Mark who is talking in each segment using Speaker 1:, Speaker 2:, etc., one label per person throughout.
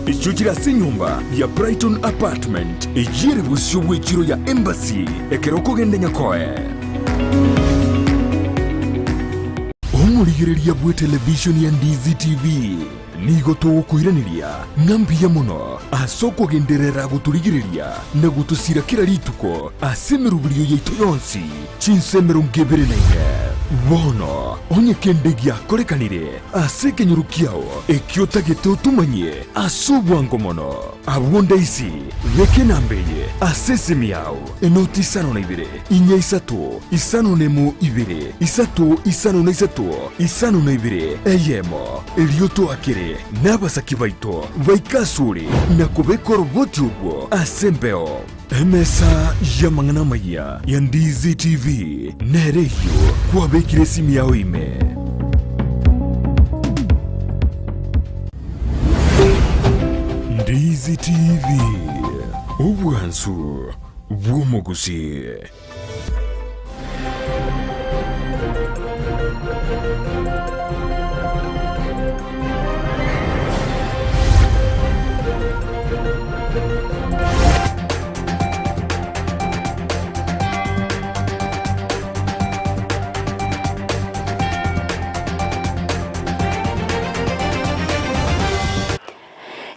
Speaker 1: Echio chire ase enyomba ya Brighton Apartment, eyio ere bosio bw'echiro ya Embassy ekero okogenda Nyakoe. Omorigereria bw'etelevishoni ya Ndizi TV nigo togokoiraneria ng'a mbuya mono ase okogenderera gotorigereria na gotosira kera rituko ase emeroberio yaito yonsi chinsa 24. Bono onye kende giakorekanire ase ekenyoro kiao ekio otagete otomanyie ase obwango mono, abwo ndaisi beka enamba eye ase esimi yao, enoti isano na ibere, inya isato, isano nemo ibere, isato isano na isato, isano na ibere, eyemo, erio toakere nabasaki baito baike asore na kobeka oroboti orwo ase embeo. Emesa y'amang'ana amayia ya Ndizi TV nere eyio kwabekire esimi yao ime. Ndizi TV, obwansu bw'omogusii.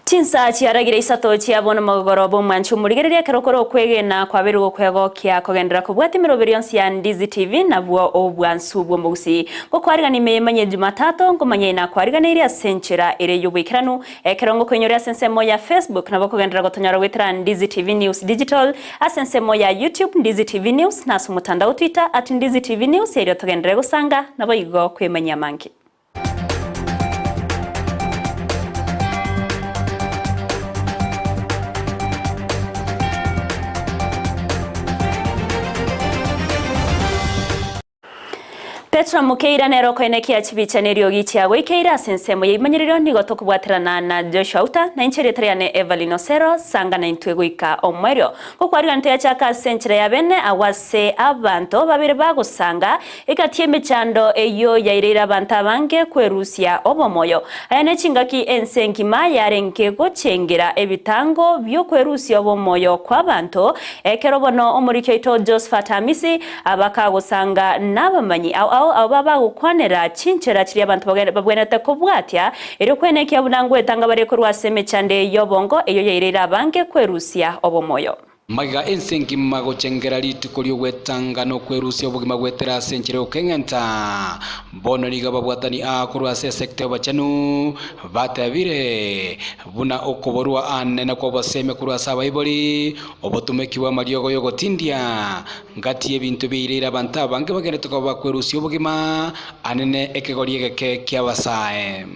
Speaker 2: Chinsa chiaragire isato chia bono mogoroba omwanchi omorigereria ekero kore okwegena kwabeire gokwegokia kogenderera kobwatia emeroberi yonsi ya Ndizi TV nabwo obwansu bw'omogusii. Gokwarigana ime yemanye Jumatatu nkomanya inakwariganeirie ase enchera ere y'oboikeranu ekero ngokoinyoria ase ensemo ya Facebook nabo okogenderera gotonyora goetera Ndizi TV News Digital ase ensemo ya YouTube Ndizi TV News na ase omotandao Twitter at Ndizi TV News erio togenderere gosanga naboigo kwemanyia amange. Petro Mukeira nere okoenekia chibicha neriogi chiagoikeire ase ensemo y'ebimanyererio nigo tokobwaterana na Joshua Uta na inche erieta riane Evelyn Osero sanga naintwe goika omoerio. Gokwarigana toyachaka ase enchera ya bene agwo ase abanto babere bagosanga Egati y'emechando eyio yaireire abanto abange kwerusia obomoyo. Aya nechingaki ense engima yarenge gochengera ebitango bi'okwerusia obomoyo kw'abanto, ekero bono omoriki oito Josphat Amisi abakagosanga nabamanyi ao ao abo bagokwanera chinchera chiria abanto babwenerete kobwatia erio kwenekia buna ngwetanga bare korwa ase emechando eye y'obongo eyio yaireire abange kwerusia obomoyo.
Speaker 3: Magega ense engima gochengera rituko ri'ogwetanga na okwerusia obogima goetera ase enchera y'okeng'enta. Bono nigo ababwatani aa korwa ase esekta y'obochenu batebire buna okoborwa aanene kw'obosemia korwa ase abaibori, obotomeki bw'amariogo y'ogotindia, ngati y'ebinto biaireire abanto abange bagenderete koba bakwerusia obogima anene ekegori egeke ki'abasae.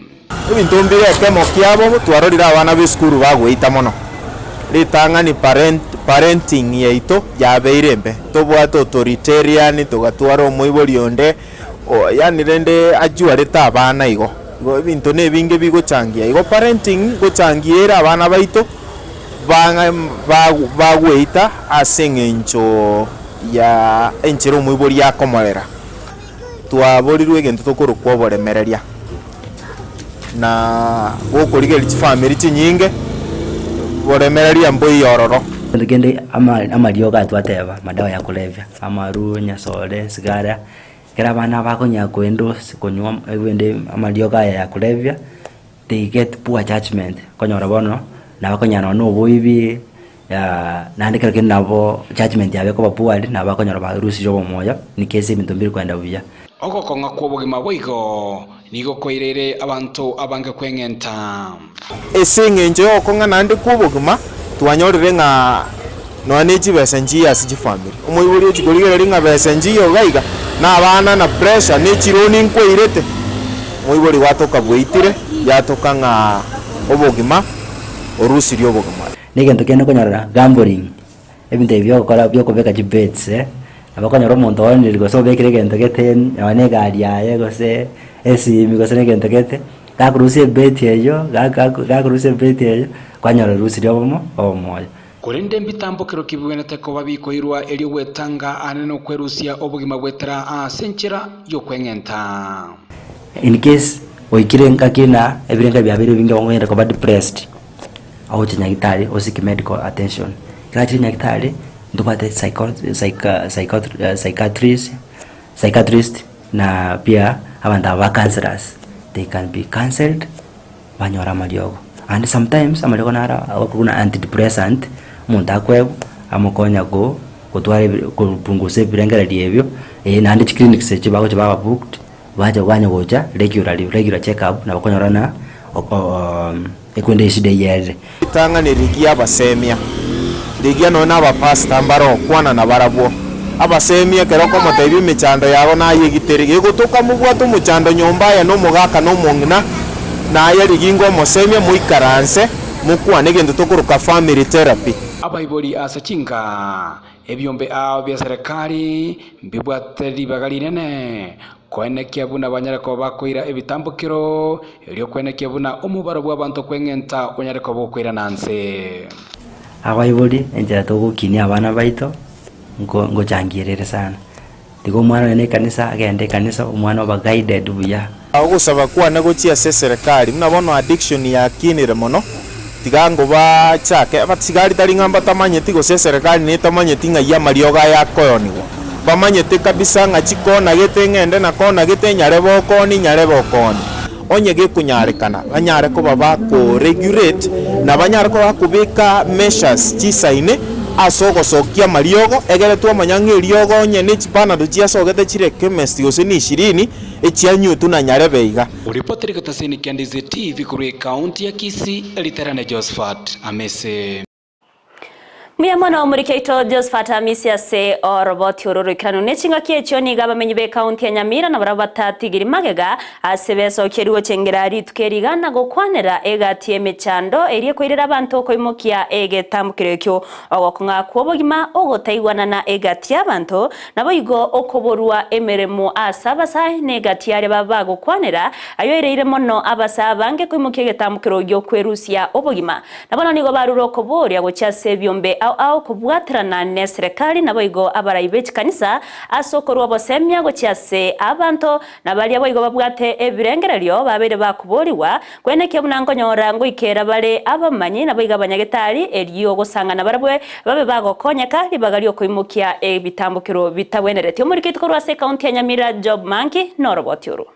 Speaker 4: Ebinto mbire ekemo kiabo twarorire abana b'esukuru bagoita mono. Ritang'ani parent parenting yaito yabeire embe, tobwate authoritarian togatwara omoibori onde o yaani rende ajuarete abana igo. Igo ebinto na ebinge bigochangia igo parenting ngochangia ere abana baito bang'a bago bagoita ase eng'encho ya enchera omoibori akomorera. Twaborirwe egento tokorokwa oboremereria, na gokorigereria chifamiri chinyinge, boremereria mboiyo ororo.
Speaker 5: Kende kende ama amariogo aya twateba madawa ya kulevya, amaru, enyasore, esigara, ekero abana bakonya koendorse konywa ebinde amariogo aya ya kulevya, they get poor judgement, okonyora bono nabakonyara nonye na oboibi. Naende ekero kende nabo judgement yabo ekoba poorly, nabo bakonyora barusirie obomoyo in case ebinto mbiri kogenda buya.
Speaker 3: Ogokong'a kw'obogima boigo nigo kwaireire abanto abange kweng'enta.
Speaker 4: Ase engencho y'ogokong'a naende kw'obogima, twanyorire ng'a nonya ne chibesa nchiyo ase chifamiri. Omoibori ochia korigereria ng'a besa nchiyo iga iga, na abana na pressure, ne chironi nkwairete, omoibori gwatoka bweitire, yatoka ng'a obogima orusirie obogima.
Speaker 5: Negento kende okonyorora gambling, ebinto ebi biogokora biokobeka chibets eh, nabo okonyora omonto oonire gose obekire egento gete nonye na egari yaye gose esimi gose na egento gete, gakorusia ebeti eywo gaka gakorusia ebeti eywo, kwanyora orusirie obomo obomoyo.
Speaker 3: Korende mbitambokero ki bigwenerete koba bikoirwa erio gwetanga aane nokwerusia obogima goetera ase enchera y'okweng'enta?
Speaker 5: In case oikire ngaki na ebirengererio biabeire ebinge okonyara koba depressed. Ogocha nyagitari o seek medical attention. Ekero achire nyagitari, ntobwate psycho psycha psychiatrist psychiatrist na pia abanto aba ba counsellors, they can be counselled banyora amariogo. And sometimes amariogo naro agokorwa buna antidepressant, omonto akoegwa amokonya go gotwara ebi kopungusa ebirengererio ebio, naende chiclinics echio bagocha baba booked. Bacha banya gocha regularly, regular check up nabo okonyora ng'a ekwende eshida eyio erire.
Speaker 4: Ritang'ani rigia abasemia, rigia nonya na abapastor mbare okwana nabarabwo. Abasemia ekero okomotebia emechando yago nayegitere, gegotoka mobwate omochando nyomba aya na omogaka na omong'ina, naye rigia ingo omosemia moikaranse mokwane egento tokoroka family therapy.
Speaker 3: Abaibori ase chinka Ebiombe ao bia serikali mbibwate ribaga rinene koenekia buna banyare koba bakoira ebitambokero, erio koenekia buna omobaro bw'abanto kweng'enta onyare koba okoirana nse.
Speaker 5: Abaibori enchera togokinia abana baito, nko ngochangire ere sana. Tiga omwana oye na ekanisa agende ekanisa, omwana oba guided buya.
Speaker 4: Ogosaba kwane gochia ase eserekari, buna bono addiction yakinire mono, tiga ngobachake, abasigari tari ng'a mbatamanyeti gose eserekari netamanyeti ng'ai amariogo aya akoyonigwa. Bamanyete kabisa ng'a chikona gete ng'ende na kona gete nyarebe okoni nyarebe okoni. Onye gekonyarekana banyare koba bako regulate na banyare koba bakobeka measures chisaine ase ogosokia amariogo, egere twamanya ng'a eriogo onye ne chipanado chiasogete chire chemist gose ni ishirini, echianyuetwe na nyarebe iga.
Speaker 3: Oripoti rigotasini kia Ndizi TV korwa ekaunti ya Kisii, Riterane Josephat Amese.
Speaker 2: Mbuya mono omoriki oito Josephat Amisi ase oroboti oro roikeranu ne chingaki echio nigo abamenyi b'ekaunti ya Nyamira nabarabwo batatigiri magega ase besokirie gochengera rituko eri iga na gokwanera egati y'emechando eria ekoirera abanto okoimokia egetambokero ekio ogokong'a kw'obogima ogotaigwanana egati y'abanto Naboigo okoborwa emeremo ase abasae negati yaria baba bagokwanera, ayoireire mono abasae abange koimokia egetambokero gi'okwerusia obogima. Na bono nigo barure okoboria gochia ase ebiombe ao ao kobwaterana neserekari naboigo abarai be chikanisa ase okorua obosemia gochia ase abanto na baria boigo babwate ebirengererio babeire bakoborigwa Kwenekia buna nkonyora ngoikera bare abamanyi naboigo abanyagetari, erio gosang'ana barabwo babe bagokonyeka ribaga ri'okoimokia ebitambokero bitabwenereti. Omoriketi korwa ase ekaunti ya Nyamira Job Manki noroboti oru.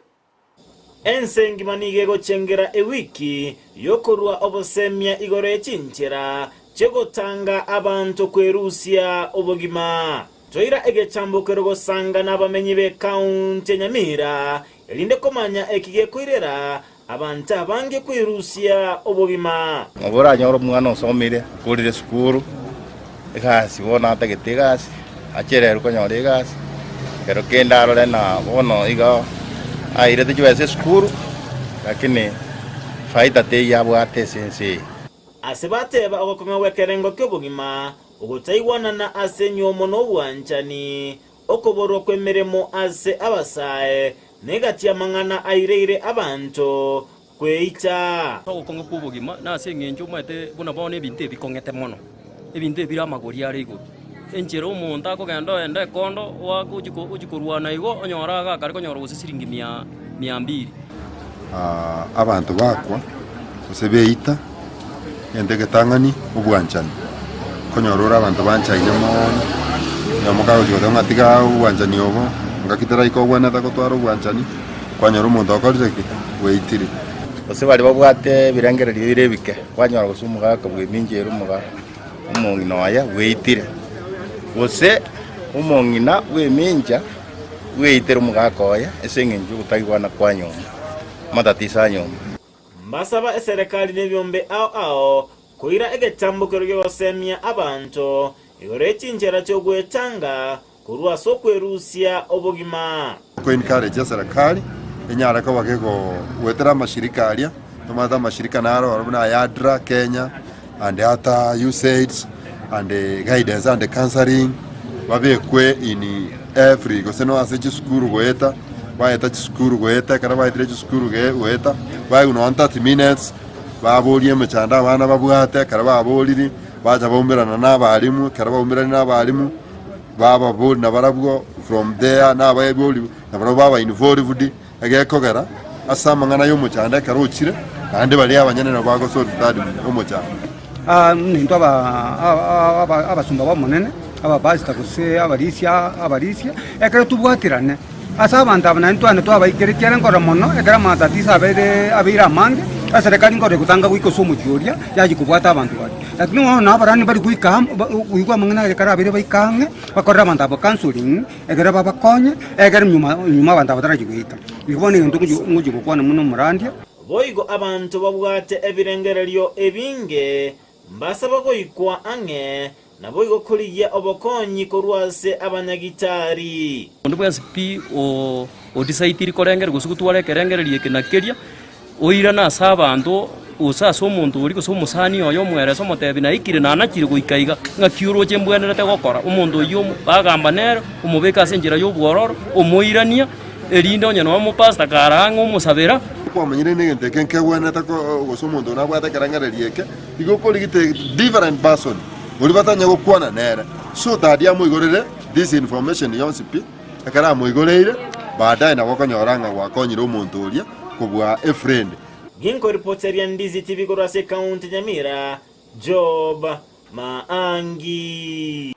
Speaker 6: Ense engima nigo egochengera ewiki y'okorua obosemia igoro ye chinchera chi'ogotanga abanto kwerusia obogima. Toira egechambokero gosanga nabamenyi b'ekaunti ya Nyamira erinde komanya eki gekoirera abanto abange kwerusia obogima.
Speaker 7: Nabo oranyore omwana osomire, akorire esukuru, egasi bono atagete egasi, achererwe konyora egasi, ekero kende arore na bono iga airete chibesa esukuru, lakini faida teiyo abwate ase ense eye.
Speaker 6: Ase bateba ogokong'a gw'ekerengo ki'obogima, ogotaigwanana ase enyuomo na obwanchani, Okoborwa kw'emeremo ase abasae negati y'amang'ana aireire abanto kweita.
Speaker 8: Ogokong'a kw'obogima nase engencho omanyete buna bono ebinto ebi bikong'ete mono, ebinto ebi bire amagori are igoro. Enchera omonto akogenda oenda ekondo oake ochia ochia korwana igo, onyore agakare konyora gose siringi mia mia mbiri.
Speaker 9: Abanto bakwa, gose beita, egento egetang'ani, obwanchani. Okonyora ore abanto banchaine moono, oyomo kagochia goteba ng'a tiga obwanchani obo, ngaki teraika obwenerete gotwara obwanchani, kwanyora omonto okorire ki? Bweitire.
Speaker 7: Gose baria babwate ebirengererio bire ebike, kwanyora gose omogaka bw'emincha ere omoga omong'ina oye bweitire, gose omong'ina bw'emincha bweitire omogaka oye ase eng'encho y'ogotaigwana kwa nyomba, amatatiso a nyomba.
Speaker 6: Mbasaba eserekari nebiombe ao ao koira egetambokero gi'ogosemia abanto igoro ye chinchera chi'ogwetanga korwa ase okwerusia obogima.
Speaker 9: Ko encourage eserekari enyare koba kegoetera amashirika aria, tomanyete amashirika naro oro buna aya ADRA Kenya and ata USAIDS and guidance and counselling babekwe in every gose no ase chisukuru goeta, baeta chisukuru goeta ekero baetire chisukuru goeta, baegwa nonya 30 minutes baborie emechando abana babwate, ekero baboriri bacha baumerana na abalimu, ekero baumerani na abalimu bababori nabarabwo from there nabaebori nabarabwo baba involved. Egekogera ase amang'ana y'omochando ekero ochire, naende baria abanyene nabo bagosolve that omochando.
Speaker 10: Buna intwe abasomba b'Omonene, abapastor gose abarisia abarisia, ekero tobwaterane ase abanto aba naende twane twabaikera ekiagera nkorora mono ekero amatatiso abeire abeire amange, eserekari nkorora egotanga goika ase omochie oria, yachia kobwata abanto baria. Lakini bono na abarani bari goika amo ba koigwa amang'ana aye ekero abeire baika ang'e, bakorere abanto aba counselling, ekero babakonye, ekero nyuma nyuma abanto aba batarachia goeta. Igo bono egento ngochi ngochi gokwana buna omorandia.
Speaker 6: Boigo abanto babwate ebirengererio ebinge mbasaba goikwa ang'e, naboigo korigia obokonyi korwa ase abanyagitari.
Speaker 8: Onde bwensi pi odisaitiri korengereria gose gotwara ekerengererio eke na keria, oirane ase abanto, gose ase omonto oria gose omosani oye omwerese omotebi naikire nanachire goika iga, ng'aki oroche mbwenerete gokora. Omonto oyio bagamba nere, omobeke ase enchera y'obwororo, omoirania. Erinde onye nonya omopastor kare ang'e omosabera.
Speaker 9: Kwamanyire negento eke nkegwenerete gose omonto oyo nabwate ekerengererio eke, igo okorigete different person oria batanya gokwana nere so that amoigorere this information yonsi pi, ekero amoigoreire baadaye nabo okonyora ng'a gwakonyire omonto oria kobua efriend.
Speaker 6: Ginkoripoteria Ndizi TV korwa ase ekaunti ya Nyamira, Job Maangi.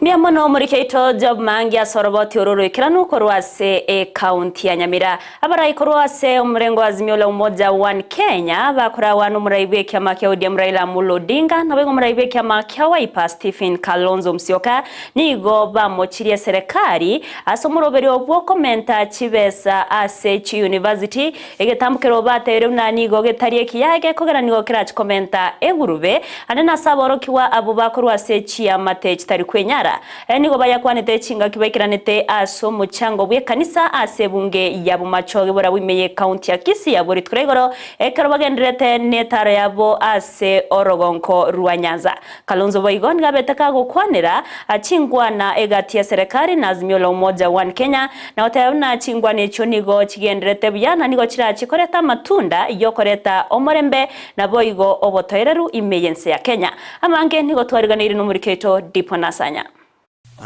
Speaker 2: Mbuya mono omoriki oito Job Maangi ase oroboti oro oroikeranu korwa ase ecounty ya Nyamira. Abarai korwa ase omorengo wa Azimio la Umoja One Kenya bakoragwa nomorai bw'ekiama kia ODM Raila Amolo Odinga naboigo omorai bw'ekiama kia Wiper Stephen Kalonzo Musyoka nigo bamochirie eserekari ase omoroberio bw'okomenta chibesa ase chiuniversity Egetambo keria obatebirie buna nigo getari ekiya, gekogera nigo kerache komenta egurube, ande nase aborokigwa abwo bakorwa ase chiamate chitari kwenyara. Nigo bayakwanete chingaki baikeranete ase omochango bw'ekanisa ase ebunge ya Bomachoge borabwo ime y'ecounty ya Kisii abwo rituko ria igoro ekero bagendererete netaro yabo ase orogonko rwa Nyanza. Kalonzo boigo nigo abete kagokwanera chingwana egati y'eserekari na Azimio la Umoja One Kenya na goteba buna chingwana echio nigo chigendererete buya na nigo chirachie koreta amatunda y'okoreta omorembe naboigo obotoereru ime y'ense ya Kenya. Amange nigo twariganeire nomoriki oito Dipo Nasanya.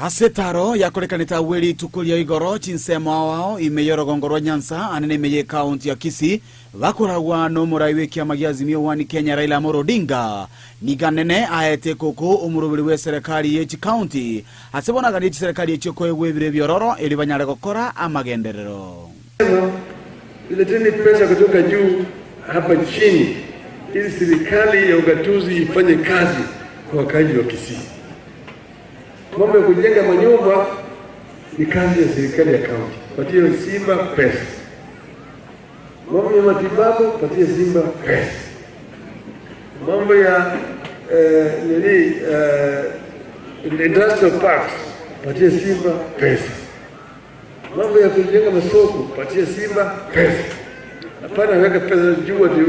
Speaker 11: Ase etaro yakorekanete agwo rituko ria igoro chinsemo ao ao ime y'orogongo rwa Nyanza ane na ime y'ekaunti ya Kisii bakoragwa nomorai bw'ekiama gia Azimio One Kenya Raila Amolo Odinga nigo anene aete ekoko omoroberi bw'eserekari ye chikaunti ase bono aganie chiserekari echio koegwa ebiro ebiororo erio banyare gokora amagenderero.
Speaker 12: Leteni pesa kutoka juu hapa chini ili serikali ya ugatuzi ifanye kazi kwa wakaaji wa Kisii. Mambo ya kujenga manyumba ni kazi ya serikali ya kaunti, patie Simba pesa. Mambo ya matibabu, patie Simba pesa. Mambo ya eh, nini eh, industrial parks, patie Simba pesa. Mambo ya kujenga masoko, patie Simba pesa. Hapana, weka pesa juu ati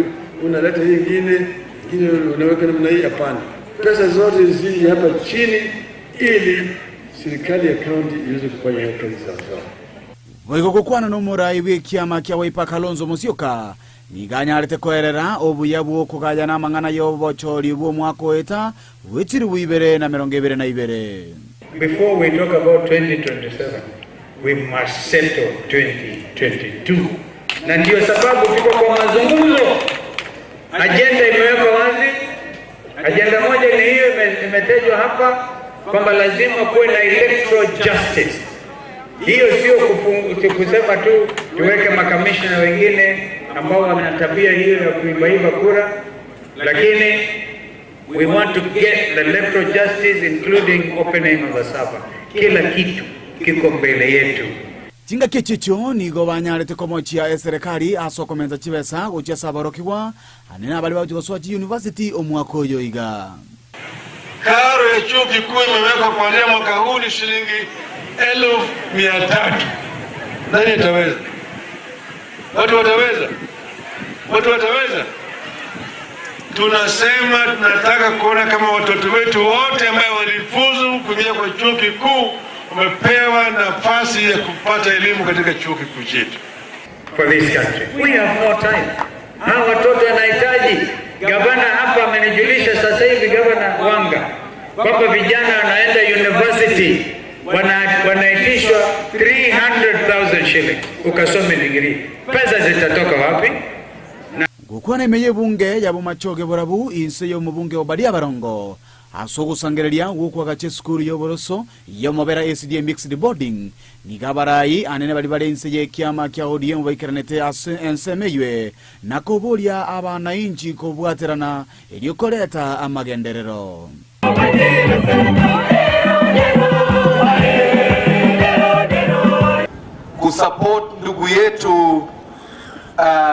Speaker 12: unaleta hii ingine ingine unaweka namna hii. Hapana, pesa zote zije hapa chini ili serikali ya kaunti iweze kufanya kazi sawasawa.
Speaker 11: Boigo gokwana nomorai bw'ekiama kia Wiper Kalonzo Musyoka nigo anyarete koerera obuya bw'okogayana amang'ana y'obochori bw'omwaka oeta bwe chilifu ibere na emerongo ebere na ibere.
Speaker 13: Before we talk about 2027, we must settle 2022. Na ndio sababu tuko kwa mazungumzo. Ajenda imewekwa wazi. Ajenda moja ni hiyo imetajwa hapa kwamba lazima kuwe na electoral justice. Hiyo sio kusema tu tuweke makamishna wengine ambao wana tabia hiyo ya kuibaiba kura, lakini we want to get the electoral justice including opening of the server. Kila kitu kiko mbele yetu.
Speaker 11: Chingaki echi echio nigo banyarete komochia eserekari ase okomensa chibesa gochia ase aborokigwa, ane nabaria bagochia gosoa chiyunivasiti omwaka oyo iga.
Speaker 12: Karo ya chuo kikuu imewekwa kuanzia mwaka huu ni shilingi 300,000. Nani ataweza? Watu wataweza? Watu wataweza? Tunasema tunataka kuona kama watoto wetu wote ambao walifuzu kuingia kwa chuo kikuu wamepewa nafasi ya kupata elimu katika chuo kikuu chetu.
Speaker 13: For this country. We have no time. Hawa watoto wanahitaji. Gavana hapa amenijulisha sasa hivi, Gavana Wanga, kwamba vijana wanaenda university wanaitishwa 300,000 shillings ukasome degree. Pesa zitatoka wapi?
Speaker 11: Gokwana ime y'ebunge ya Bomachoge Borabu inse y'omobunge Obadia Barongo ase ogosangereria gw'okoagacha esukuru y'oboroso y'omobera SDA Mixed Boarding, nigo abarai anene baria bare inse y'ekiama kia ODM baikeranete ase ensemo eywe na koboria abanainchi kobwaterana erio koreta amagenderero.
Speaker 14: Kusupport ndugu yetu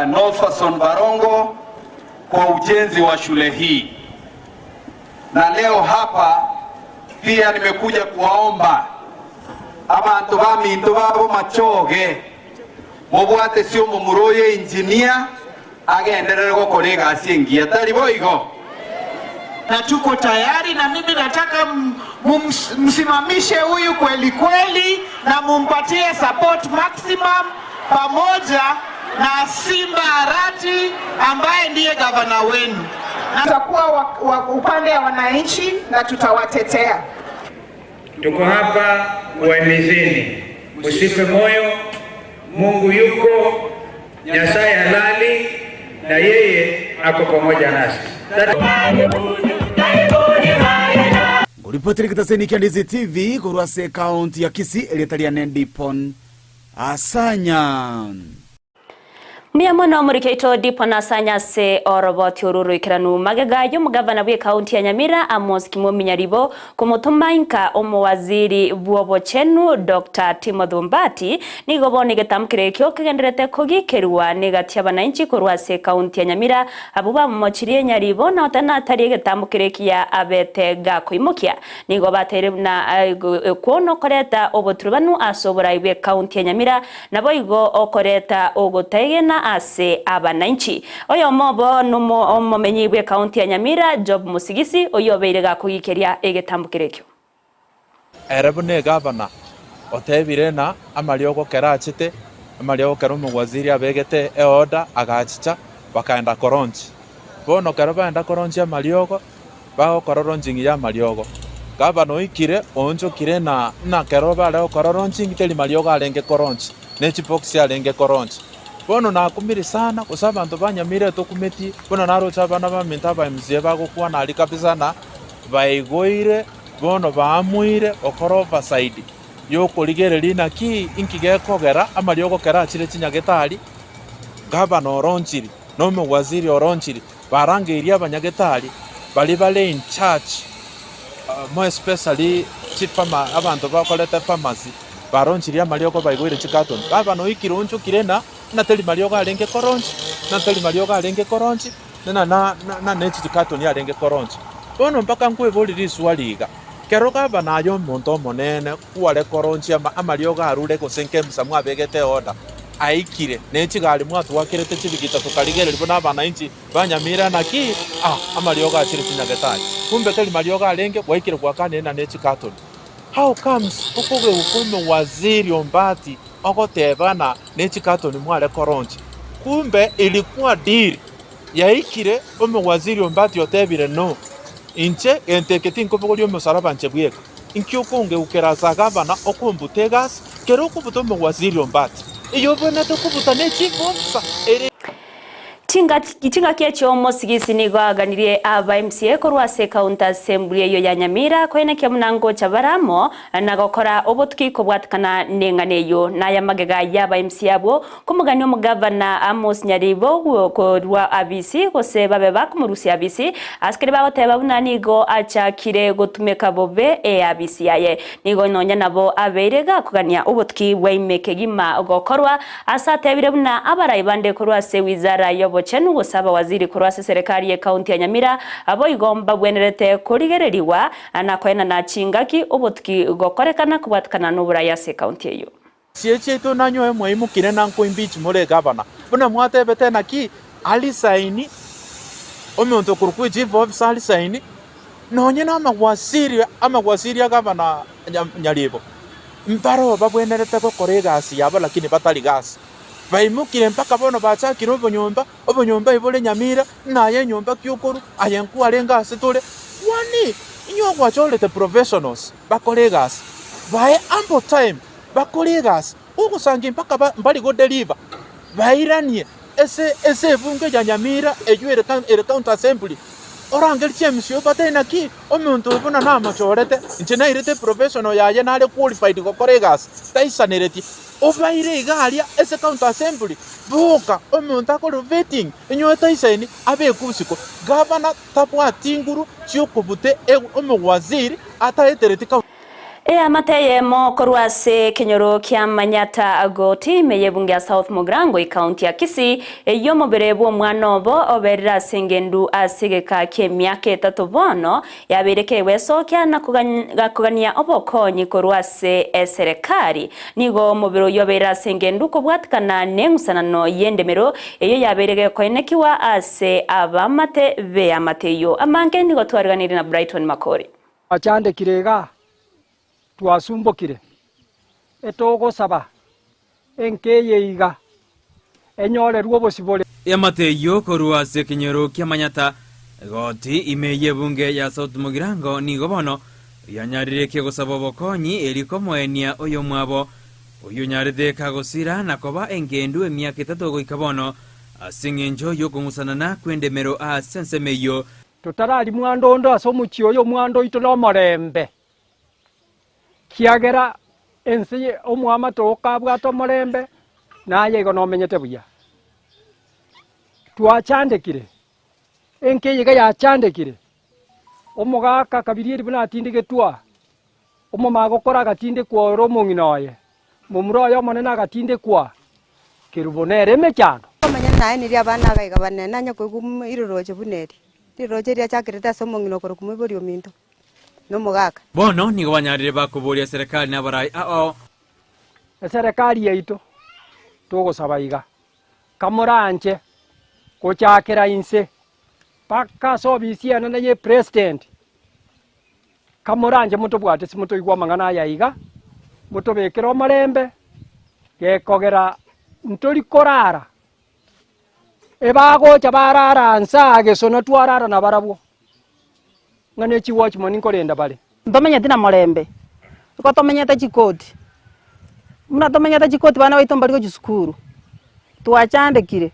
Speaker 14: Norfason Barongo kwa ujenzi wa shule hii. Na leo hapa pia nimekuja kuwaomba abanto baminto babo machoge mobwate ase omomura oyo engineer agenderere gokora egasi engiya tari boigo?
Speaker 15: Na tuko tayari na mimi nataka msimamishe huyu kweli kweli na mumpatie support maximum pamoja na Simba Arati ambaye ndiye gavana wenu.
Speaker 16: Tutakuwa upande wa wananchi na tutawatetea.
Speaker 13: Tuko hapa kuwahimizeni, msife moyo, Mungu yuko, Nyasaye halali na yeye ako pamoja nasi.
Speaker 11: Ngoripotera egetaseni kia Ndizi TV korwa ase ekaunti ya Kisii erieta riane Dipon Asanya.
Speaker 2: Mbuya mono omoriki oito Dipon Asanya ase oroboti oru oroikeranu. Magega y'omogavana bw'ekaunti ya Nyamira Amos Kimwomi Nyaribo komotoma inka omowaziri bw'obochenu Doctor Timothy Ombati nigo bono egetamkero ekio kegenderete kogikerwa negati y'abananchi korwa ase ekaunti ya Nyamira Abwo bamomochirie nyaribo, na otari egetambo keria ekiya abete gakoimokia. Nigo bateire buna okwo nokoreta oboturubanu ase oborai bw'ecounty ya Nyamira, naboigo okoreta ogotaegena ase abananchi. Oyomo obo nomomenyi bw'ecounty ya Nyamira, Job Musigisi, oyio obeire gakogikeria egetambo keria ekio.
Speaker 17: Ere buna egavana otebire ng'a amariogo kera achete, amariogo kera omowaziri abegete eorder agachicha, bakaenda koronchi. Bono kero baenda koronchia amariogo, bagokora launching ya amariogo. Gavana oikire, oonchokire ng'a ng'a kero bare gokora launching teri mariogo arenge koronchi, ne chibox arenge koronchi. Bono nakumire sana, gose abanto ba Nyamira etokumetie, buna naroche abana baminto aba MCA bagokwana aria kabisa ng'a baigoire. Bono baamuire gokora obasaidi y'okorigereria inaki inki gekogera amariogo kera achire chinyagetari, gavana oronchiri, na omowaziri oronchiri, barangeirie abanyagetari baria bare in charge, more especially chifama abanto bakorete pharmacy, baronchirie amariogo baigoire chicarton. Gavana oikire onchokire ng'a ng'a teri mariogo arenge koronchi, ng'a teri mariogo arenge koronchi. na na ne chicarton arenge koroncha. Bono mpaka nkweborie riswali iga, Kero gavana aye omonto omonene kware koronchia amariogo arure gose nkemsa mwabegete eorder aikire ne chigari mwatwakerete chibigita tokarigereria buna abananchi ba Nyamira naki ah amariogo achire chinyagetari kumbe teri mariogo arenge gwaikire gwakanire na ne chicarton. How comes okogeuka omowaziri Ombati ogoteba na ne chicarton mware koroncha kumbe ilikuwa deal Yaikire omowaziri Ombati otebire, No, inche gento eke tinkobogoria omosalaba inche bweka. Inki okongeukera ase agavana okombuta egasi? Kera okobuta omowaziri Ombati, eyobwenerete kobuta ne chief officer ere.
Speaker 2: Chingaki echio omosigisi nigo aganirie aba MCA korwa ase ekaunti assembly eyio ya Nyamira koenekia buna ngocha bare amo na gokora obotuki kobwatekana neng'ana eyio. Naya magega yaba MCA abwo Komogania omogavana Amos Nyaribo korwa Abisi, gose babe bakomorusia Abisi, asikari bagoteba buna nigo achakire gotumeka bobe eabisi yaye. Nigo nonya nabo abeire gakogania obotuki bwa ime kegima gokorwa, ase atebire buna abarai bande korwa ase wizara y'obochenu gose abawaziri korwa ase eserekari y'ecounty ya Nyamira boigo mbabwenerete korigererigwa na koenana chingaki obotuki gokorekana kobwatekana noborai ase ecounty eyio.
Speaker 17: Chie chiaito nanyoe mwaimokire na nkoimpeach more gavana buna mwatebete naki arisaini omonto okorokwa echief officer arisaini nonye na amagwasiri amagwasiri a gavana Nyaribo mbaro babwenerete gokora egasi yabo lakini batari gasi baimokire mpaka bono bachakire obonyomba obonyomba ibore Nyamira ng'a aye enyomba ki okorwa aye nkwarenge ase tore kwani inwe gwachorete professionals bakore egasi bae ample time. Bakore egasi, ogosangia mpaka mbari go deliver, bairanie. Ase ase ebunge ya Nyamira eyio ere ere county assembly, orangerie chiMCA obatebie naki omonto oyo buna namochorete, inche nairete eprofessional yaye nare qualified gokora egasi, taisaneretie. Obaire iga aria ase county assembly, boka omonto akore vetting, onye taisaini abekwe isiko. Gavana tabwati nguru chiokobuta omowaziri ataetereti county.
Speaker 2: Eamate eyemo korwa ase ekenyoro kia Manyata Goti ime y'ebunge ya South Mugirango ekaunti ya Kisii, eyio omobere bw'omwana obo oberire ase engendu ase egeka ki'emiaka etato bono yabeire kegwesokia na kogania obokonyi korwa ase eserekari. Nigo omobere oyio obeire ase engendu kobwatikana neng'usanano y'endemero eyio yabeire gekoenekiwa ase abamate b'eamate eyio. Amange nigo twariganirie na Brighton Makori.
Speaker 18: Twachandekire iga, twasumbokire, etogosaba enka eye iga enyorerwe obosibore.
Speaker 19: Eamate eyio korwa ase ekenyoro kia Manyata, egoti ime y'ebunge ya South Mugirango nigo bono yanyarire kegosaba obokonyi eri komoenia oyomwabo oyio onyarete kagosira na koba engendu emiaka etato goika bono ase eng'encho y'okong'usanana kw'endemero ase ensemo eyio.
Speaker 18: Totarari mwando onde ase omochie oyo, omwando oito nomorembe, kiagera ense ye omoamate oo kabwate omorembe, naye igo nomenyete buya. Twachandekire, enka eye iga yachandekire, omogaka Kabirieri buna atindegetwe aa, omomagokoro agatindekwa ore omong'ina oye, momura oye omonene agatindekwa aa, Kerubo nere emechando.
Speaker 20: Omonyene naenirie abana aba iga bane, nanye koigwa riroroche buna eri, riroroche riachakerete ase omong'ina okorokwa moibori ominto, na omogaka.
Speaker 19: Bono nigo banyarire bakoboria serikali na abarai ao.
Speaker 18: Eserekari yaito togosaba iga, kamoranche gochakera inse mpaka ase ofisi enene ye president, kamoranche motobwate ase motoigwe amang'ana aya iga, motobekere omorembe, gekogera ntori korara, ebagocha barara nse aa gesona twarara nabarabwo, ng'a ne chiwatchman nkorenda bare.
Speaker 21: Ntomenyeti na morembe, igo tomenyete chikoti, buna tomenyete chikoti bana baito mbari gochia sukuru, twachandekire,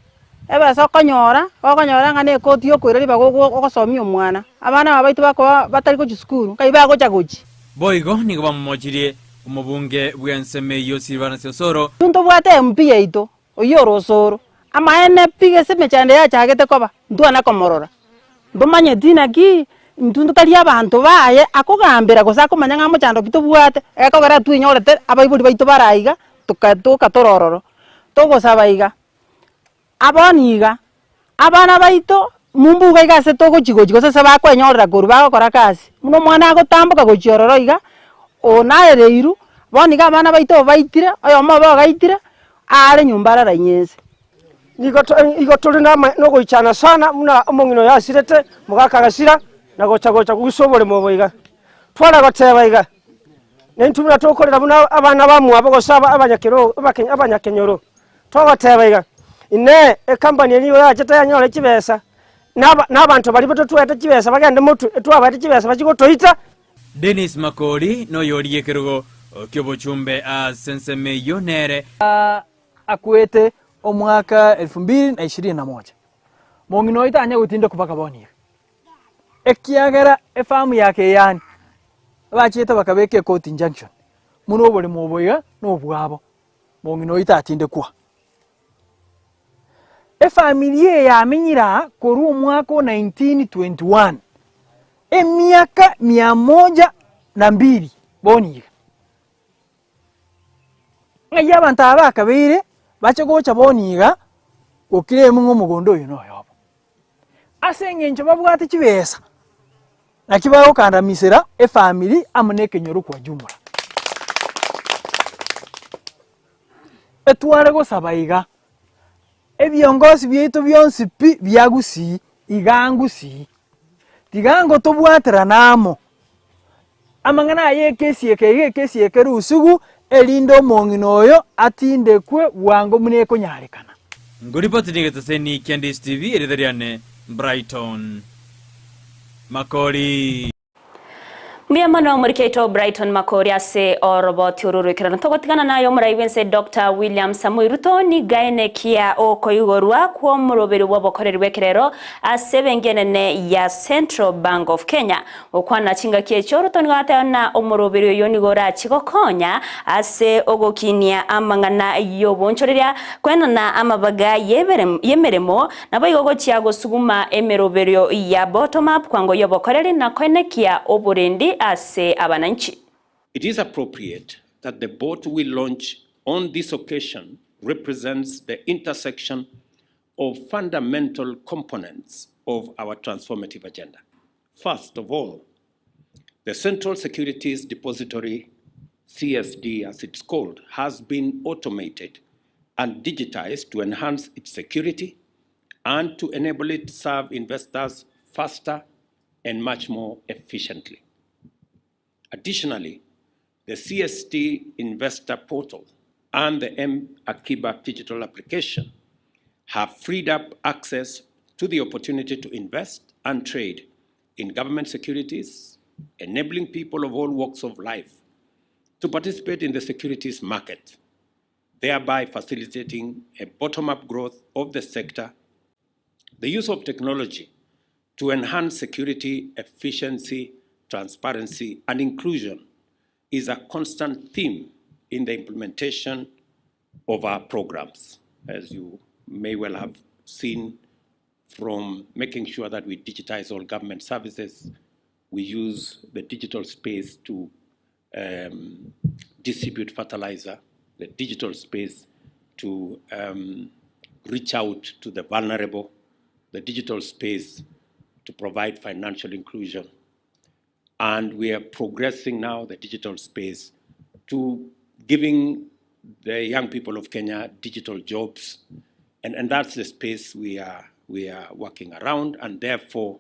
Speaker 21: ebesa okonyora, okonyora ng'a na ekoti ya okoira ribaga ogo ogosomia omwana, abana aba baito bakoba batari gochia sukuru, nkai bagocha gochia.
Speaker 19: Boigo nigo bamomochirie omobunge bw'ensemo eyio Silvanus Osoro.
Speaker 21: Intwe ntobwate MP yaito, oyio ore Osoro, amaene pi gese emechando yachagete koba, ntwana komorora. Ntomanyeti naki intwe ntotari abanto baye akogambera gose akomanya ng'a mochando ki tobwate, ekogera twenyorete abaibori baito bare aiga, toka toka tore ororo. Togosaba iga, abwo niga, abana baito mumbuga iga ase togochi gochi gose ase bakwenyorera korwa bagokora gasi, buna omwana agotamboka gochia ororo iga, onaereirwe, bono iga abana baito obaitire, oyomo obo ogaitire, aare nyomba ararainye ense.
Speaker 22: Nigo igo tore nogoichana sana buna omong'ina oyo asirete, mogaka agasira, na gocha gocha kogusa oboremo obo iga. Tware goteba iga, naintwe buna tokorera buna abana bamwabo gose abanyakerogo abanyakenyoro, togoteba iga, Inee, ecompany eye nigo yachete yanyore chibesa, na abanto baria totwete chibesa bagende motwe, twabaete chibesa bachie gotoita?
Speaker 19: Dennis Makori noyoria ekerogo ki'obochumbe ase ensemo eyio nere.
Speaker 23: Akwete omwaka elfu mbili na ishirini na moja. Mong'ina oyo tanya gotindekwa mpaka bono iga, ekiagera efamu yake eyani bachete bakabeka ecourt injunction buna oboremo obo iga na obwabo, mong'ina oyio tatindekwa. Efamiri eye yamenyire aa korwa omwaka o 1921, emiaka mia moja na mbili bono iga. Ng'ai abanto aba bakabeire bache gocha bono iga gokira ime ng'a omogondo oyo noyobo. Ase eng'encho babwate chibesa, naki bagokandamisera efamiri amo na ekenyoro kwa jumla. Etware gosaba iga, ebiongosi biaito bionsi pi bia gusii, iga ngusii, tiga ngotobwaterana amo. Amang'ana aya ekesi eke iga ekesi eke rusigu, erinde omong'ina oyo atindekwe bwango buna ekonyarekana.
Speaker 19: Ngoripoti negeteseni kia Ndisi TV erieta riane Brighton Makori.
Speaker 2: Mbuya mono omorikeito Brighton Makori ase oroboti oru rw'ekerero. Togotigana naye omorai bw'ense Dr. William Samoei Ruto nigaene kia okoigorwa kw'omoroberi bw'obokoreri bw'ekerero ase ebenki enene ya Central Bank of Kenya. Gokwana chingaki echio Ruto nigo agateba ng'a omoroberi oyo nigo orache gokonya ase ogokinia amang'ana y'obonchoreria, kwenana amabaga y'emeremo, Naboigo gochia gosuguma emeroberio ya bottom up kwango y'obokoreri na koenekia oborendi ase abananchi.
Speaker 1: It is appropriate that the boat we launch on this occasion represents the intersection of fundamental components of our transformative agenda. First of all, the Central Securities Depository, CSD as it's called, has been automated and digitized to enhance its security and to enable it to serve investors faster and much more efficiently. Additionally, the CSD Investor Portal and the M-Akiba digital application have freed up access to the opportunity to invest and trade in government securities, enabling people of all walks of life to participate in the securities market, thereby facilitating a bottom-up growth of the sector. The use of technology to enhance security, efficiency, transparency, and inclusion is a constant theme in the implementation of our programs, as you may well have seen from making sure that we digitize all government services. We use the digital space to distribute fertilizer, the digital space to reach out to the vulnerable, the digital space to provide financial inclusion. And we are progressing now the digital space to giving the young people of Kenya digital jobs. And that's the space we are working around, and therefore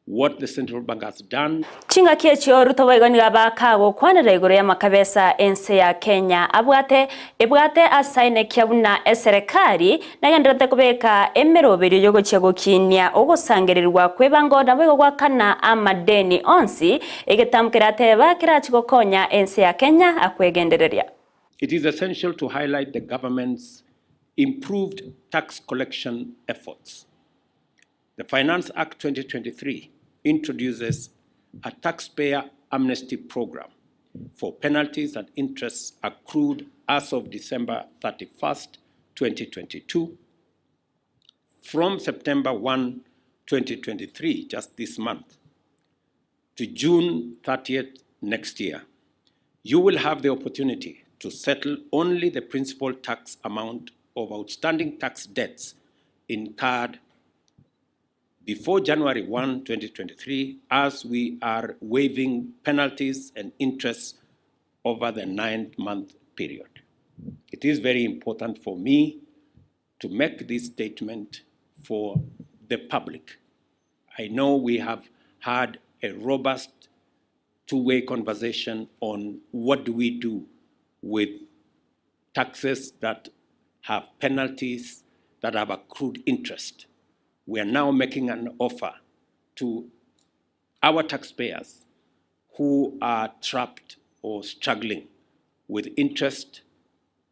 Speaker 1: what the central bank has done.
Speaker 2: Chingaki echio Ruto boigo nigo abakagokwanera igoro y'amakabesa ense ya Kenya abwate ebwate asainekia buna eserekari nagenderete kobeka emeroberio yogochia gokinia ogosangererwa kw'ebango naboigo gwakana amadeni onsi egetambo kerateba kerachi gokonya ense ya Kenya akwegendereria.
Speaker 1: It is essential to highlight the government's improved tax collection efforts. The Finance Act 2023 introduces a taxpayer amnesty program for penalties and interests accrued as of December 31st, 2022, from September 1, 2023, just this month, to June 30th next year. You will have the opportunity to settle only the principal tax amount of outstanding tax debts incurred before January 1, 2023, as we are waiving penalties and interests over the 9-month period. It is very important for me to make this statement for the public. I know we have had a robust two-way conversation on what do we do with taxes that have penalties, that have accrued interest. We are now making an offer to our taxpayers who are trapped or struggling with interest,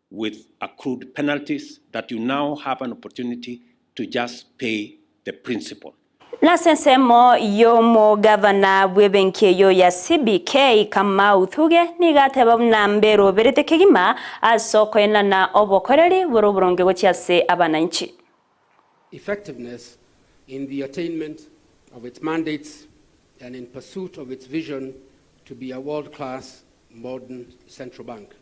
Speaker 1: with accrued penalties, that you now have an opportunity to just pay the principal.
Speaker 2: Nasensemo yomo gavana bw'ebenki eyo ya CBK Kamau Thuge nigateba buna mbero berete kegima ase okoenana obokoreri bore oboronge gochia ase abananchi.
Speaker 4: Effectiveness in the attainment of its mandates and in pursuit of its vision to be a world-class modern central bank.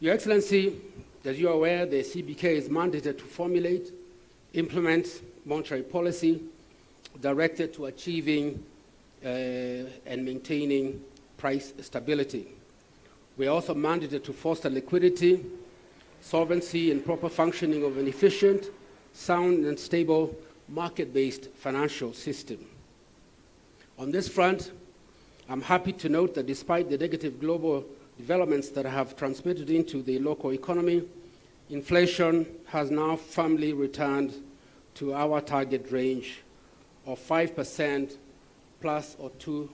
Speaker 4: Your Excellency, as you are aware, the CBK is mandated to formulate, implement monetary policy directed to achieving and maintaining price stability. We are also mandated to foster liquidity, solvency, and proper functioning of an efficient, sound, and stable market-based financial system. On this front, I'm happy to note that despite the negative global developments that have transmitted into the local economy, inflation has now firmly returned to our target range of 5% plus or 2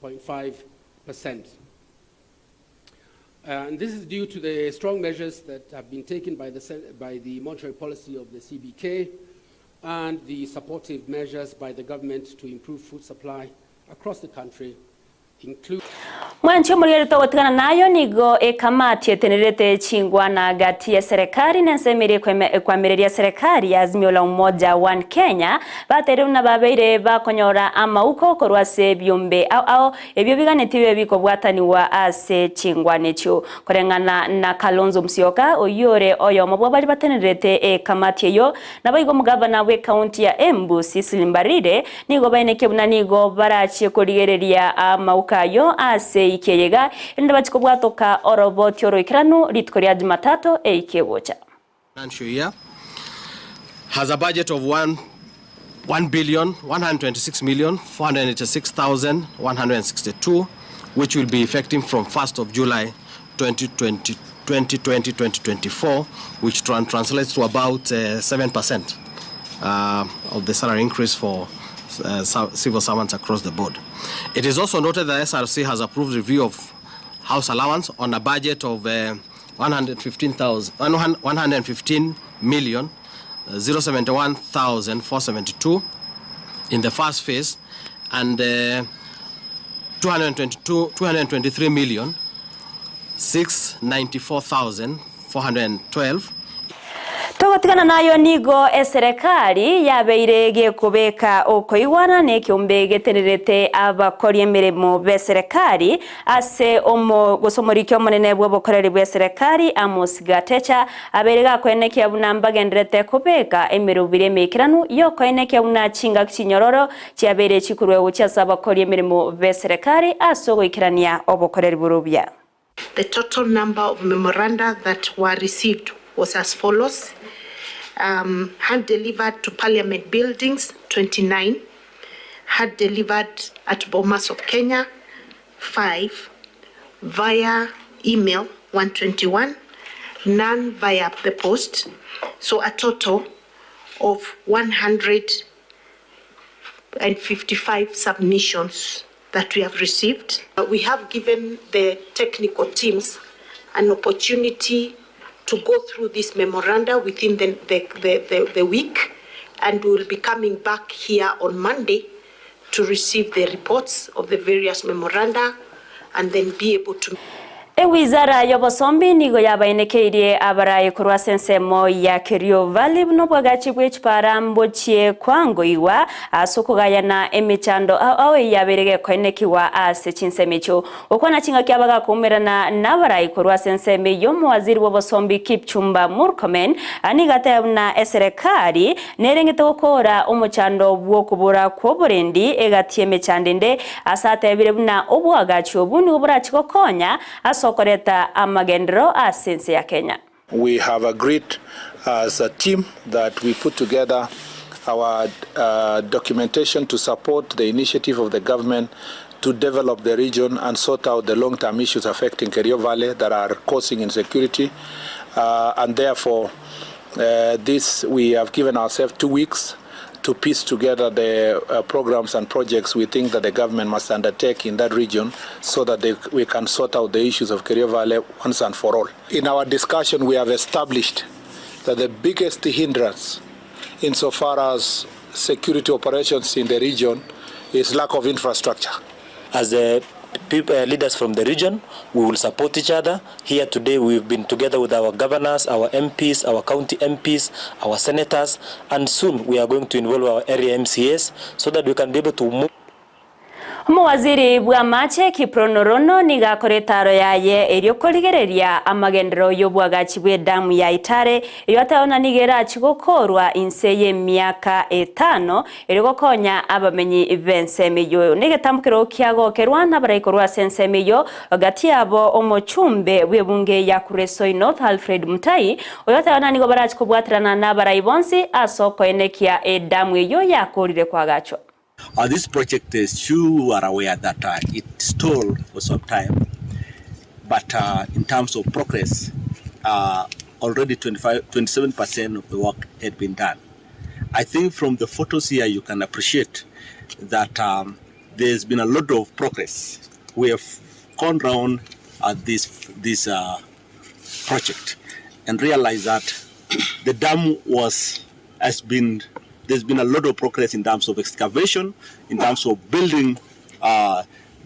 Speaker 4: 5.5%. And this is due to the strong measures that have been taken by the, by the monetary policy of the CBK and the supportive measures by the government to improve food supply across the country, including
Speaker 2: Mwanchi omorigeri togotigana nayo nigo ekamati etenerete chingwana gati ya serikali na ensemo eria ekwamireria serikali ya Azimio la Umoja One Kenya bateire buna babeire bakonyora amauko korwa ase ebiombe ao ao ebio biganetie bibe bikobwataniwa ase chingwana echio. Koreng'ana na Kalonzo Musyoka oyio ore oyomo bwa baria batenerete ekamati eyio naboigo omogavana bwe ekaunti ya Embu Cecily Mbarire nigo baenekia buna nigo barachie korigereria amauko ayio ase eiki eye iga, erinde bachie kobwatoka oroboti oroikeranu rituko ria Jumatatu eiki egocha.
Speaker 3: Financial year has a budget of 1 1 billion 126 million 486,162 which will be effective from 1st of July 2020 2020-2024 which translates to about 7% of the salary increase for civil servants across the board. It is also noted that SRC has approved review of house allowance on a budget of 115,000, 115 million, 071,472 in the first phase and 222, 223 million 694,412.
Speaker 2: Togotigana nayo nigo eserekari yabeire gekobeka okoigwana na ekeombe getenerete abakori emeremo b'eserekari ase omo gose omoriki omonene bw'obokoreri bw'eserekari Amos Gatecha abeire gakoenekia buna mbagenderete kobeka emerobiri emeikeranu yokoenekia buna chingaki chinyororo chiabeire chikorwa gochia ase abakori emeremo b'eserekari ase ogoikerania obokoreri borobia.
Speaker 5: The total number of memoranda that were received was as follows. Hand delivered to Parliament buildings, 29. Hand delivered at Bomas of Kenya, 5. Via email, 121. None via the post. So a total of 155 submissions that we have received. We have given the technical teams an opportunity to go through this memoranda within the week, and we will be coming back here on Monday to receive the reports of the various memoranda and then be able to
Speaker 2: Ewizara y'obosombi nigo yabaenekeirie abarayi korwa ase ensemo ya Kerio Valley buna obwagachi bwe chipara mbochie kwangoigwa ase okogayana emechando ao ao eyio yabeire gekoenekigwa ase chinsemo echio. Gokwana chingaki abagakoumerana nabarayi korwa ase ensemo eyio omowaziri bw'obosombi Kipchumba Murkomen nigo ateba buna eserekari nerengete gokora omochando bw'okobora kw'oborendi egati y'emechando ende ase atebire buna obwagachi obu nigo borachi gokonya ase okoreta amagenderero ase ense ya Kenya.
Speaker 7: We have agreed as a team that we put together our documentation to support the initiative of the government to develop the region and sort out the long-term issues affecting Kerio Valley that are causing insecurity. And therefore, this we have given ourselves 2 weeks to piece together the programs and projects we think that the government must undertake in that region so that we can sort out the issues of Kerio Valley once and for all. In our discussion, we have established that the biggest hindrance insofar as security operations in the region is lack of infrastructure.
Speaker 24: As the leaders from the region, we will support each other. Here today we've been together with our governors, our MPs, our county MPs, our senators, and soon we are going to involve our area MCAs so that we can be able to move.
Speaker 2: Omowaziri bw'amache Kiprono Rono nigo akora etaro yaye erio korigereria amagenderero y'obwagachi bw'edamu ya Itare erio ataona nigo erachi gokorwa inse y'emiaka etano erio gokonya abamenyi b'ensemo eyio. Negetambukero kiagokerwa nabaraikorwa ase ensemo eyio gati yabo omochumbe bw'ebunge ya Kuresoi North Alfred Mutai oyo ataona nigo barachi kobwaterana nabarai bonsi ase okoenekia edamu eyio yakorire kwagachwa.
Speaker 25: This project, as you are aware, that it stalled for some time, but in terms of progress, already 27% of the work had been done. I think from the photos here you can appreciate that There's been a lot of progress. We have gone round at this, this uh, project and realized that the dam was has been there's been a lot of progress in terms of excavation, in terms of building uh,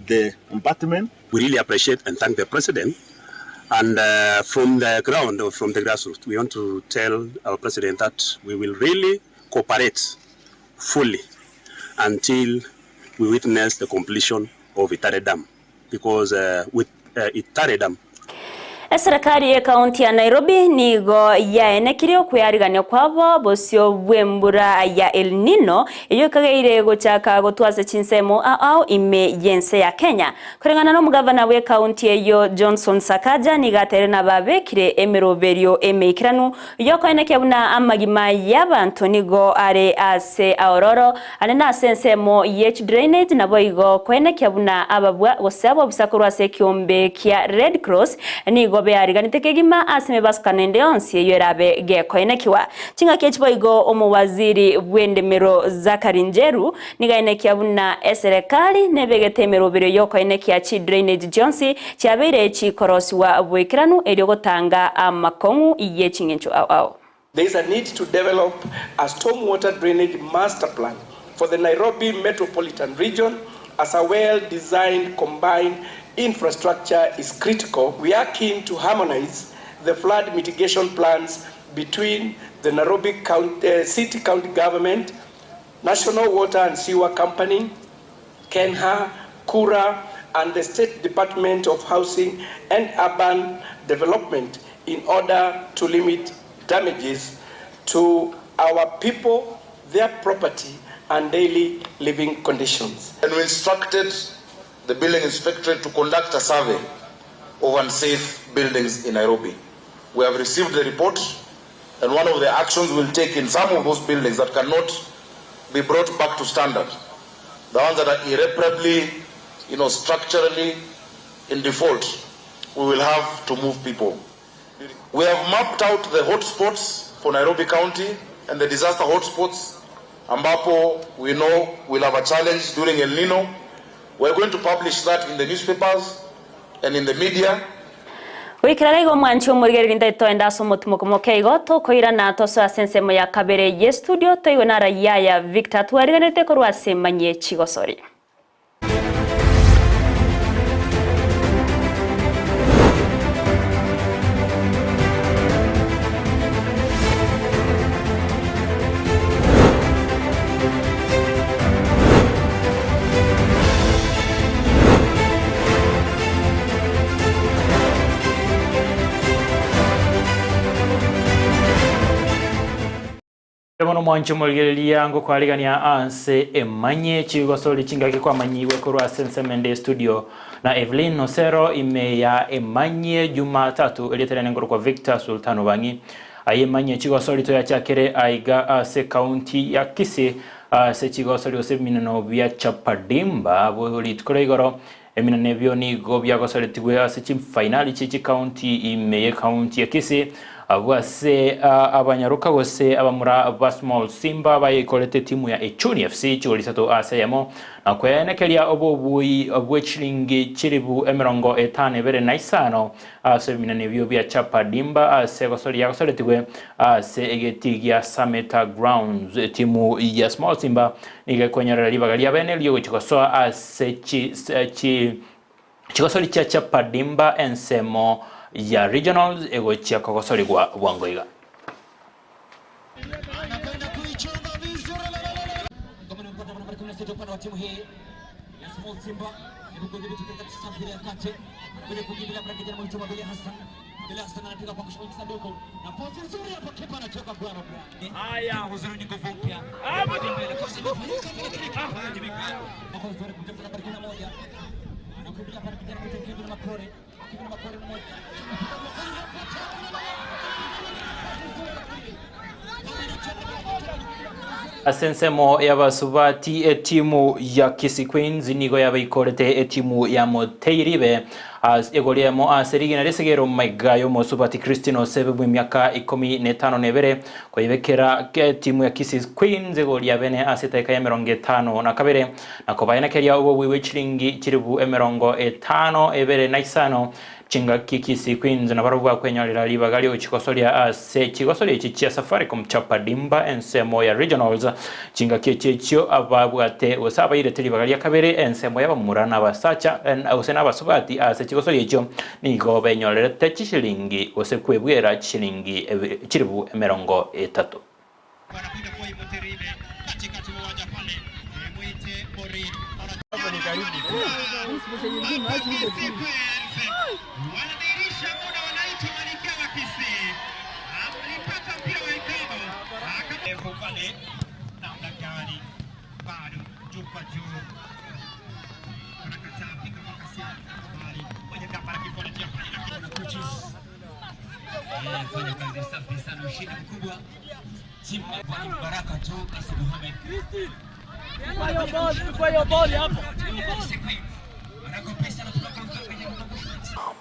Speaker 25: the embankment.
Speaker 6: We really appreciate and thank the president. And uh, from the ground or from the grassroots, we want to tell our president that we will really cooperate fully until we witness the completion of Itare Dam. Because uh, with uh, Itare Dam,
Speaker 2: Eserekari y'ekaunti ya Nairobi nigo yaenekirie okweyarigania kwabo bosio bw'embura ya El Nino eyo ekageire gochaka gotwa ase chinsemo ao ime y'ense ya Kenya. Koreng'ana na omogavana bw'ekaunti eyo Johnson Sakaja nigo atere nababekire emeroberio emeikeranu yokoenekia buna amagima y'abanto nigo are ase aororo ane na ase ensemo ye drainage nabo igo koenekia buna ababwa gose abobisa korwa ase ekiombe kia Red Cross nigo beariganete kegima ase emebasukano ende yonsi eyo erabe gekoenekiwa. Ching'aki echi boigo omowaziri bw'endemero Zachary Njeru nigaenekia buna eserekari nebegete emeroberio yokoenekia chidrainage chionsi chiabeire chikorosiwa bwekeranu erio gotanga amakong'u ye ching'encho ao ao.
Speaker 8: There is a need to develop a stormwater drainage master plan for the Nairobi metropolitan region as a well-designed combined infrastructure is critical. We are keen to harmonize the flood mitigation plans between the Nairobi County, City County Government, National Water and Sewer Company, KENHA, KURA, and the State Department of Housing and Urban Development in order to limit damages to our people, their property, and daily living conditions.
Speaker 9: And we instructed the building inspectorate to conduct a survey of unsafe buildings in Nairobi. We have received the report, and one of the actions we'll take in some of those buildings that cannot be brought back to standard, the ones that are irreparably, you know, structurally in default, we will have to move people. We have mapped out the hotspots for Nairobi County and the disaster hotspots, ambapo we know we'll have a challenge during El Nino. We're going to publish that in the newspapers and in the media.
Speaker 2: Gwikiraga igo mwanchi omorigereri ndaitoenda ase omotumo moke igo tokoirana tosoa ase ensemo ya kabere ye studio toigo na raia ya Victor twariganete korwa ase manye chigosori.
Speaker 10: Bono mwanche omorigereria ngokwarigania ase emanye chigosori chingaki kwamanyigwe korwa ase ensemo ende studio na Evelyn Osero ime ya emanye Jumatatu erieta riane nkorokwa Victor Sultan Obang'i. Aye emanye chigosori toyachakere aiga ase county ya Kisii ase chigosori gose ebimineno bia Chapadimba bo rituko ria igoro. Emineno ebio nigo biagosoretigwe ase chifainali chie chikaunti ime ye county ya Kisii abwo ase abanyaroka gose abamura ba Small Simba bayekorete timu ya Echuni FC chigori isato ase eyemo na kwenekeria obobui bwe chiringi chiribu emerongo etano ebere na isano ase ebiminano ebio bia Chapadimba ase gosori yagosoretigwe ase egeti gia Sameta Grounds. Etimu ya Small Simba nigo ekonyorera ribaga ria bene riogochia gosoa ase chi, chi chigosori chia Chapadimba ensemo ya regionals egochia kogosorigwa bwango iga. Ase ensemo y'abasubati etimu ya Kisii Queens nigo yabaikorete etimu ya Moteiribe Ase egori eyemo ase rigena ri'esegero maiga y'omosubati Christine Osebe bw'emiaka ikomi na etano na ebere, koyebekera etimu ya Kisii Queens egori ya bene ase etaika y'emerongo etano na kabere, na kobaenekeria obobui bwe chiringi chilifu emerongo etano ebere na isano. Chingaki Kisii Queens nabarobwo bakwenyorera ribaga riogochigosoria ase chigosoria echi chia Safaricom Chapa Dimba ensemo ya Regionals. Chingaki echi echio ababwate gose abairete ribaga ria kabere ensemo y'abamura na abasacha gose na abasubati ase chigosoria echio nigo benyorerete chishilingi gose kwebwera chishilingi chilifu emerongo etato.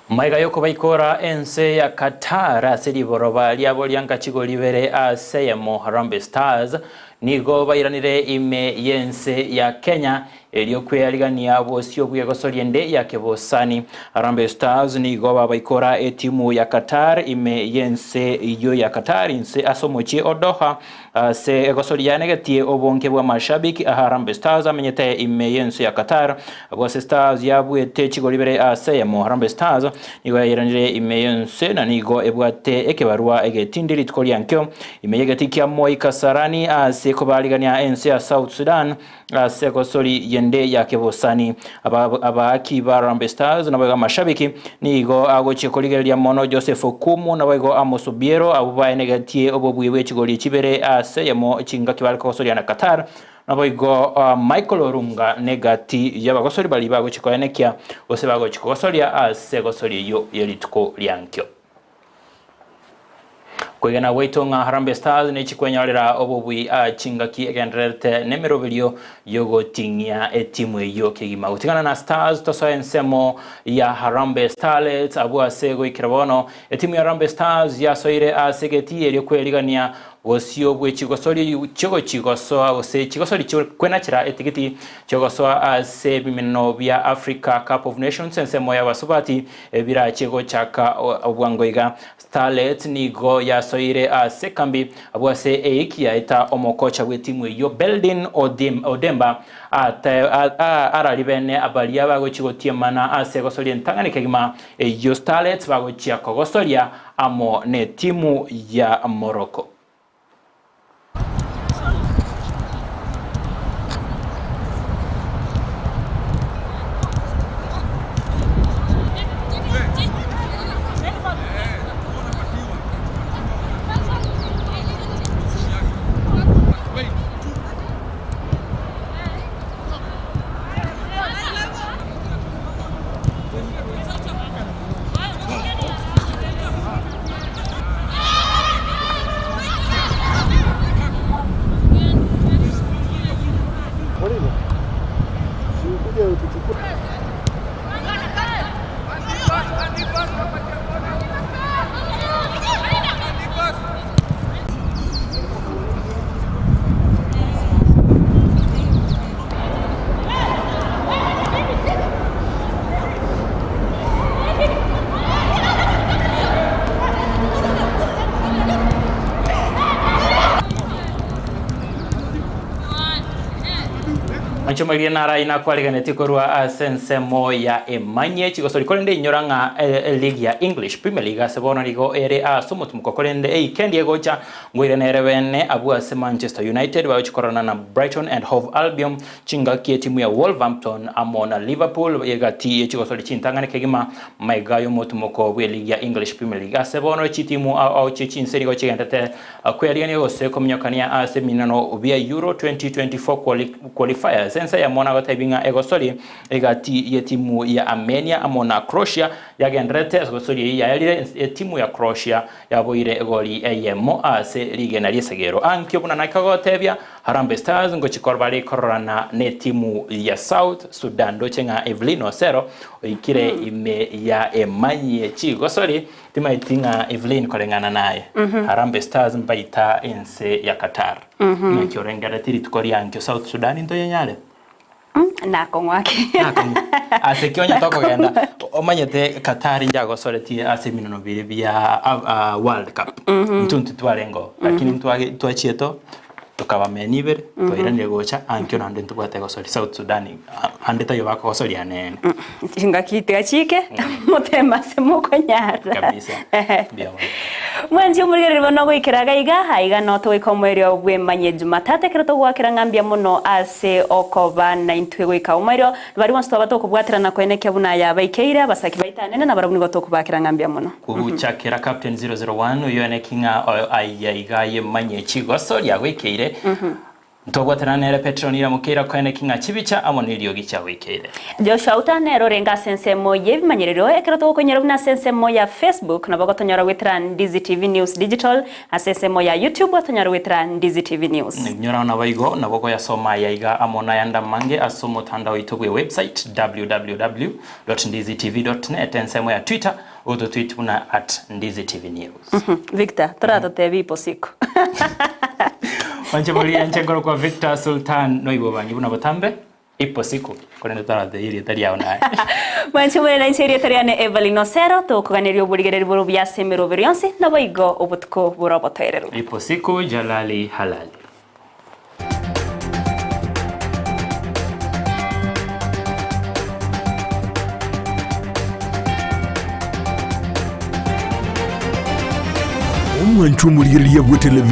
Speaker 10: Maiga y'okobaikora ense ya Qatar ase riboroba riabo rianga chigori ibere ase eyemo Harambee Stars nigo bairanire ime y'ense ya Kenya Erio kwearigania bosio bw'egosoria ende ya kebosani. Harambee Stars nigo babaikora etimu ya Qatar ime y'ense eyio ya Qatar inse ase omochie o Doha ase egosoria yanegetie obonge bw'amashabiki a Harambee Stars amenyete ime y'ense ya Qatar. Abwo ase Stars yabuete chigori ibere ase eyemo. Harambee Stars nigo yairanire ime y'ense na nigo ebwate ekebarua egetindi rituko riankio ime y'egeti kia Moi Kasarani ase kobarigania ense ya South Sudan Ase egosori yende ya kebosani, abaaki ba Harambee Stars naboigo amashabiki nigo agochia korigereria mono Joseph Okumu naboigo Amos Obiero abwo baenegetie obobui bwe chigori chibere ase eyemo chingaki bare kogosoria na Qatar naboigo Michael Olunga negati y'abagosori baria bagochia koenekia gose bagochia kogosoria ase egosori eyio ye rituko riankio. Kwegena gwaito ng'a Harambee Stars nechikwenyorera obobui aa chingaki egendererete nemeroberio yogoting'ia etimu eyio kegima. Gotigana na Stars tosoe ensemo ya Harambee Starlets abwo ase goikera bono etimu ya Harambee Stars yasoire ase egetii erio kwerigania bosio bwe chigosori chiogochi gosoa gose chigosori chikwenachera etigiti chiogosoa ase ebimeneno bia Africa Cup of Nations ensemo y'abasubati Ebirache gochaka bwango iga, Starlets nigo yasoire ase ekambi abwo ase eiki yaeta omokocha bw'etimu eyio Beldin Odemba araribene baria bagochia gotiemana ase egosoria entang'ani kegima eyio Starlets bagochia kogosoria amo netimu ya Morocco. Manche nara inakwariganetie korwa ase ensemo ya Emanye chigosori korende inyora ng'a eligi ya English Premier League ase bono nigo ere ase omotimoko korende eikendi egocha ngoire nere bene abwo ase Manchester United bagochi kororana na Brighton and Hove Albion Chingaki etimu ya Wolverhampton amo na Liverpool egati ye chigosori chintang'ani kegima maiga y'omotumoko bw'eligi ya English Premier League. Ase bono chitimu ao ao chie chinse nigo chigendete kweriania gose kominyokania ase eminano bia Euro 2024 Qualifiers. Ense eyemo nagotebia ng'a egosori egati y'etimu ya Armenia amo na Croatia Yagendererete ase gosoria eyio yaerire, etimu ya Croatia yaboire egori eyemo ase rigena ri'esegero. Ankio buna naki agotebia, Harambee Stars ngochia bare kororana netimu ya South Sudan. Ndoche ng'a Evelyn Osero oikire ime ya emanyie chigosori. Timaeti ng'a Evelyn koreng'ana naye, Harambee Stars mbaita ense ya Qatar. Naki orengereretie rituko riankio South Sudan ntoyenyare?
Speaker 2: Nakong'u ake.
Speaker 10: Nakong'u. Ase ki onye tokogenda omanyete Qatar njagosoretie ase ebinono biria bia World Cup. Intwe intwe twarenge oo lakini ntwage twachiete oo tokabamenia ibere twairanire gocha ankio naende ntobwate gosoria South Sudan ande taiyo bakogosoria neene.
Speaker 2: Chingaki tiga chiike moteme ase mokonyara.
Speaker 10: Kabisa. Mbuya mono.
Speaker 2: Mwanche omorigereria bono goikera iga iga, aiga noo togoika omoerio bw'emanye Jumatatu ekero togoakera ng'a mbuya mono ase okoba naintwe goika omoerio. Baria bonsi twaba tokobwaterana koenekia buna aya abaikeire, abasaki baito anene nabarabwo nigo tokobaakera ng'a mbuya mono.
Speaker 10: Gochakera Captain 001 oyio eneki ng'a aya iga ayemanye chigoso riagoikeire. Ntobwaterana nere Petero niramokeire koeneki ng'a chibicha amo neriogi chiagoikeire.
Speaker 2: Joshua Uta nere orenge ase ensemo y'ebimanyererio ekero togokonyora buna ase ensemo ya Facebook nabo gotonyora goetera Ndizi TV News Digital, ase ensemo ya YouTube otonyore goetera Ndizi TV News.
Speaker 10: Nyora naboigo nabo okoyasoma aya iga amo nayande amange ase omotandao oito bwe website www dot ndizitv dot net ensemo ya Twitter ototweet buna at ndiztvnews.
Speaker 2: Victor, toratotebie ipo siku.
Speaker 10: Mwanche boria inche nkorokwa Victor Sultan noibo bangi buna botambe ipo siku korende toratebie erieta riao naye.
Speaker 2: Mwanche more nainche erieta riane Evelyn Osero tokoganeria oborigereri bore obuya ase emeroberi yonsi naboigo obotuko bore obotoereru.
Speaker 10: Ipo siku Jalali Halali.
Speaker 12: Omwancho omorigereria bwe television.